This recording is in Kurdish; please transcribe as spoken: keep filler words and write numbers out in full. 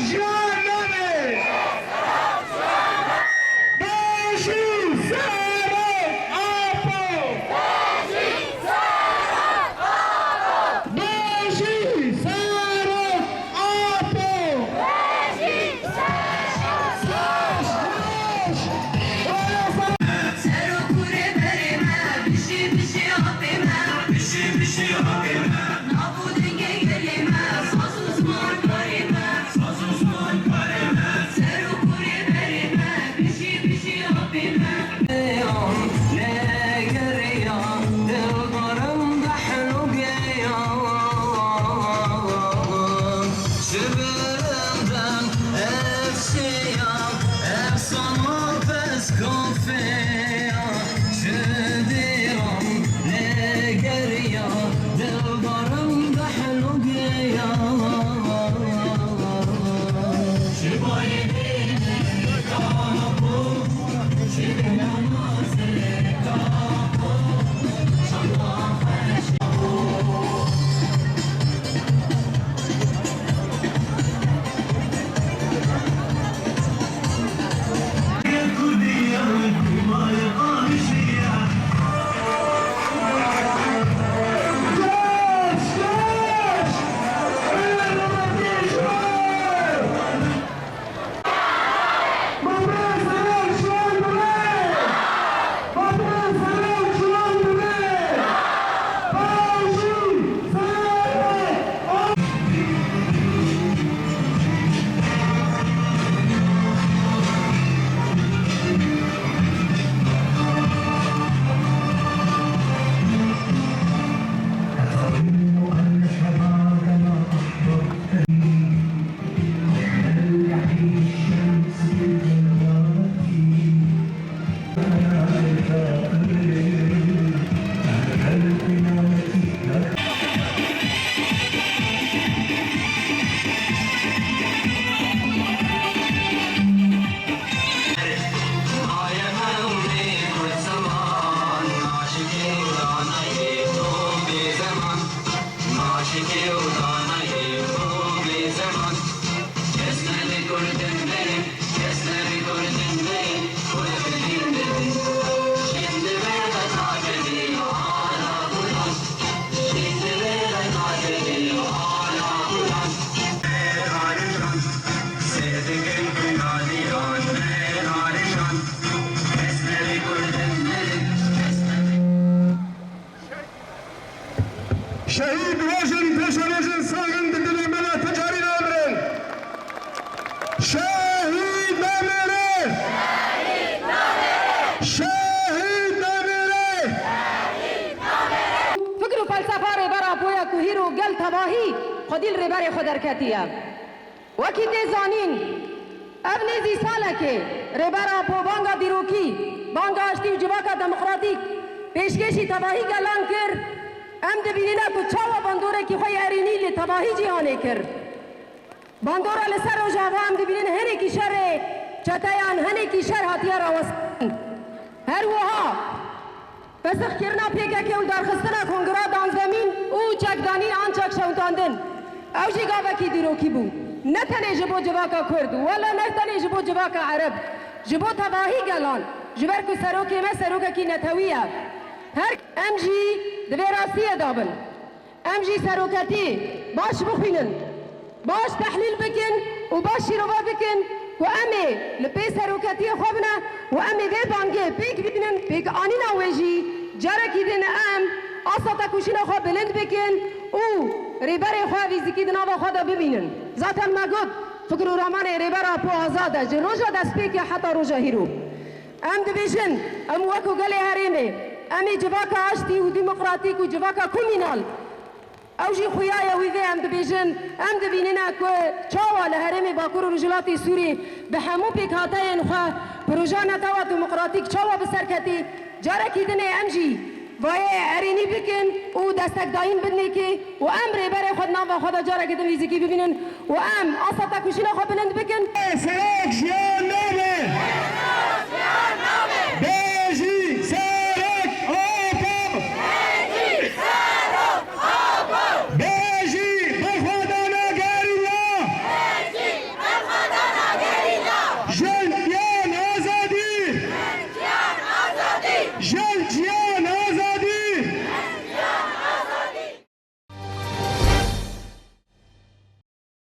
Jiyan navê. Bejî Serok Apo. Bejî Serok Apo. Bejî Serok Apo. Ser û kurê berê me, bijî, bijî apê me. Bijî, bijî apê me. Nav û dengê gelê me, saz û zimankarê me. Saz û zimankarê me. Ser û kurê berê me, bijî, bijî apê me. Negeriya dilbarim behlûgê ya. Ji bilimden ev çiya, ev sana peskafê ya. Ji dêran negeriya, dilbarim behlûgê ya. Ji bayê Şehîd rojin, pêşerojin sawin di dilê me de ti carî namirin. Şehîd namêre! Şehîd namêre! Fikr û felsefa Rêber Apo ye ku hîro gel tevahî xwedî li rêberê xwe derketiye. Wekî tê zanîn, ev nêzî salekê Rêber Apo banga dîrokî, banga aştî û civaka demokratîk pêşkêşî tevahî gelan kir. Em dibînîne ku çawa bandorekî xwe yê erênî li tevahî cîhanê kir. Bandora li ser Rojava em dibînin hinekî şerê çeteyan, hinekî şer hatiye rawestin. Her wiha pesixkirina P K K û darxistina Kongira danzdemîn û çekdanîn an çekşewitandin. Ew jî gavekî dîrokî bû. Ne tenê ji bo civaka Kurd, wele ne tenê ji bo civaka Ereb, ji bo tevahî gelan, ji ber ku serokê me serokekî netewî ye. Her em jî di vê rastiyê de bin. Em jî seroketî baş bixwînin, baş tehlîl bikin û baş şîrove bikin ku em ê li pê seroketiyê xwe bine û em ê vê bangê pêk bînin, pêkanîna wê jî carekî din em asta tekoşîna xwe bilind bikin û rêberê xwe vî zikî di nava xwe de bibînin. Zaten me got, fikr û ramanê Rêber Apo azad e, ji roja destpêkê heta roja hîro. Em dibêjin, em wekî gelê herêmê, em ê civaka aştî û demokratîk û civaka komînal, ew jî xuya ye wî vê em dibêjin, em dibînine ku çawa li herêmê Bakur û Rojhilatê Sûrî bi hemû pêkhateyên xwe proja netewa demokratîk çawa bi ser ketî, carekî dinê em jî vayê erênî bikin û destekdayîn bidinê kê û em rêberê xwe di nava xwe de carekî din vî zikî bibînin û em asta tekoşîna xwe bilind bikin.